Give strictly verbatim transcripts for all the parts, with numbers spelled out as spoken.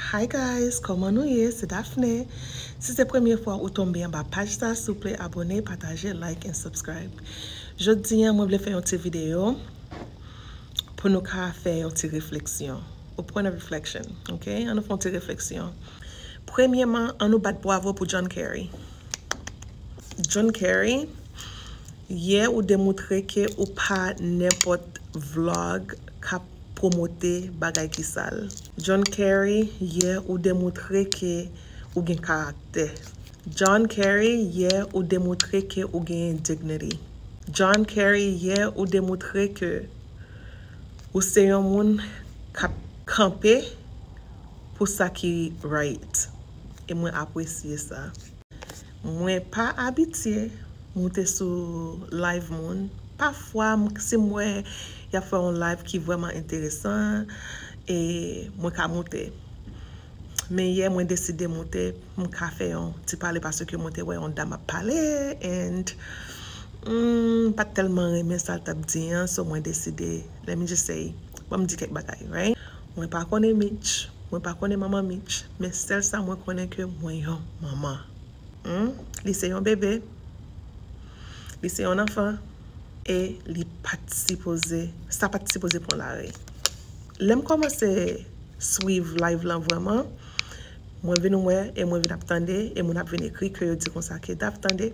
Hi guys, kòman nou ye? Se Daphné. Si se premye fwa ou tonbe anba paj sa, souple abone, pataje, like and subscribe. Jodi a, mwen vle fè yon ti videyo pou nou ka fè yon ti refleksyon. A point of reflection, ok? Ann nou fè yon ti refleksyon. Premyèman, ann nou bat bwavo pou John Kerry. John Kerry, yè ou demontre ke ou pa nenpòt vlog k ap pwomote bagay ki sal. John Kerry, yè ou demontre ke ou gen karaktè. John Kerry, yè ou demontre ke ou gen dignity. John Kerry, yè ou demontre ke ou se yon moun k ap kanpe pou sa ki right. E mwen apresye sa. Mwen pa abitye moute sou live moun. Pafwa, m- si m wè y ap fè yon live ki vrèman enteresan, e mwen ka moute. Men yè, mwen deside moute, m ka fè yon ti pale paske mwen te wè yon dam ap pale, and m pa t tèlman renmen sa l t ap di an, so mwen deside, let me just say, ban m di kèk bagay, right? Mwen pa konnen Mitch, mwen pa konnen manman Mitch, men sèl sa mwen konnen ke mwen yon manman. Hmm? Li se yon bebe. Li se yon anfan. E li pa t sipoze, sa pa t sipoze pran lari. Lè m kòmanse swiv live lan vrèman, mwen vin wè e mwen vin ap tande, e moun ap vin ekri ke yo di konsa ke Daph tande,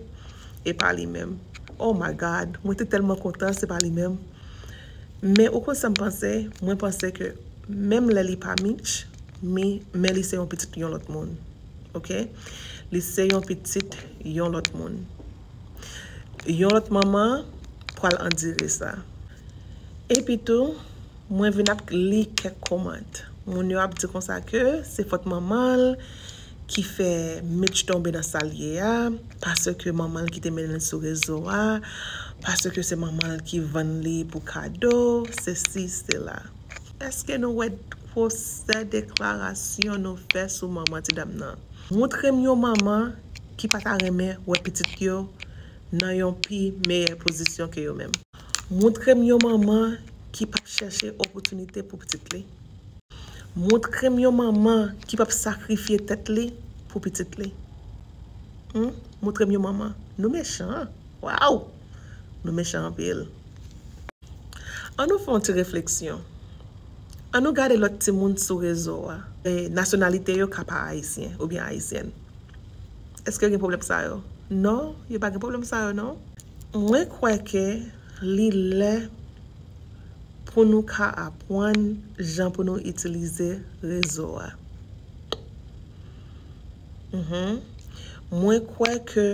e pa li menm. Oh my God, mwen te tèlman kontan, se pa li menm. Men ou konn sa m panse? Mwen panse ke menm lè li pa Mitch, mi- men li se yon pitit yon lòt moun. Ok? Li se yon pitit yon lòt moun. Yon lòt manman pral andire sa. Epi tou, mwen vin ap li kèk kòmant. Moun yo ap di konsa ke se fòt manman l ki fè Mitch tonbe nan sa l ye a, paske manman l ki te mennen l sou rezo a, paske se manman l ki vann li pou kado, sesi, sela. Èske nou wè gwosè deklarasyon nou fè sou manman ti dam nan? Montre m yon manman ki pa ta renmen wè pitit yo nan yon pi meyè pozisyon ke yo menm. Montre m yon manman ki p ap chèche opòtinite pou pitit li. Montre m yon manman ki p ap sakrifye tèt li pou pitit li. Hmm? Montre m yon manman. Nou mechan. Waw! Nou mechan anpil. Ann nou fè yon ti refleksyon. Ann nou gade lòt timoun sou rezo a. E, nasyonalite yo ka pa ayisyen oubyen ayisyèn. Èske gen pwoblèm sa yo? Non, yo pa gen pwoblèm sa yo, non. Mwen kwè ke li lè pou nou ka aprann jan pou nou itilize rezo a. Mhm. Mwen kwè ke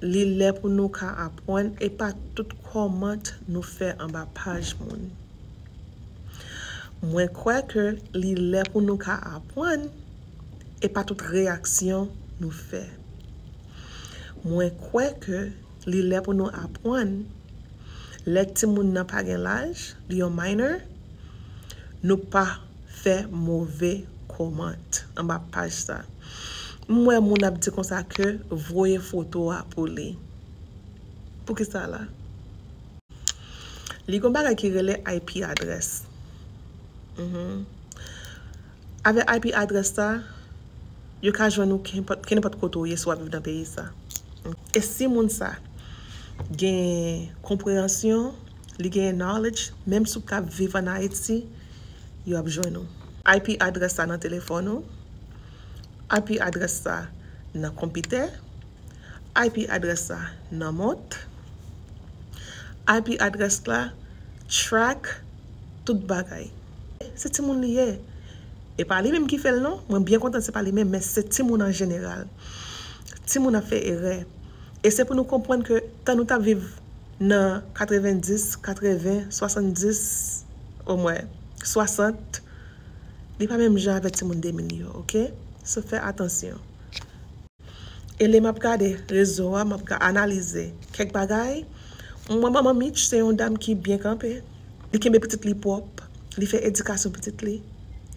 li lè pou nou ka aprann, e pa tout kòmant nou fè anba paj moun. Mwen kwè ke li lè pou nou ka aprann, e pa tout reyaksyon nou fè. Mwen kwè ke li lè pou nou aprann, lè timoun nan pa gen laj, li yon minor, nou pa fè move kòmant anba paj sa. M wè moun ap di konsa ke voye foto a pou li. Poukisa la? Li gon bagay ki rele I P address. Mhm. Avèk I P address sa, yo ka jwenn ou kenpòt, kenenpòt kote ou ye si w ap viv nan peyi sa. E si moun sa gen konpreyansyon, li gen knowledge, menm si w t ap viv ann Ayiti, yo ap jwenn ou. I P address sa nan telefòn ou, I P address sa nan konpitè, I P address la nan mont. I P address la track tout bagay. Se timoun li ye. E pa li menm ki fè l non. Mwen byen kontan se pa li menm, men se timoun an jeneral. Timoun ap fè erè. E se pou nou konprann ke tan nou t ap viv nan katrevenndis, katreven, swasanndis, omwen swasant, li pa menm jan avèk timoun de mil yo, ok? So fè atansyon. E lè m ap gade rezo a, m ap ga- analize kèk bagay. M wè manman Mitch se yon dam ki byen kanpe. Li kenbe pitit li pwòp. Li fè edikasyon pitit li.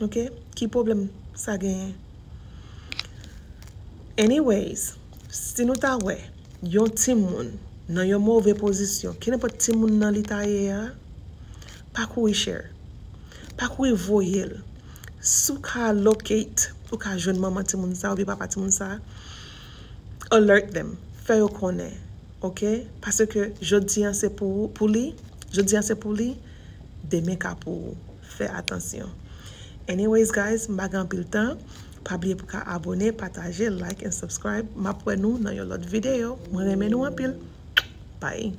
Ok? Ki pwoblèm sa genyen? Anyways, si nou ta wè yon timoun nan yon move pozisyon, kenenpòt timoun nan li ta ye a, pa kouri share. Pa kouri voye l. Si w ka locate ou ka jwenn manman timoun sa oubyen papa timoun sa, alert them, fè yo konnen, ok? Paske jodi an se pou, pou li, jodi an se pou li, demen ka pou ou. Fè atansyon. Anyways, guys, m pa gen anpil tan. Pa bliye pou ka abone, pataje, like and subscribe. M ap wè nou nan yon lòt videyo. Mwen renmen nou anpil. Bye.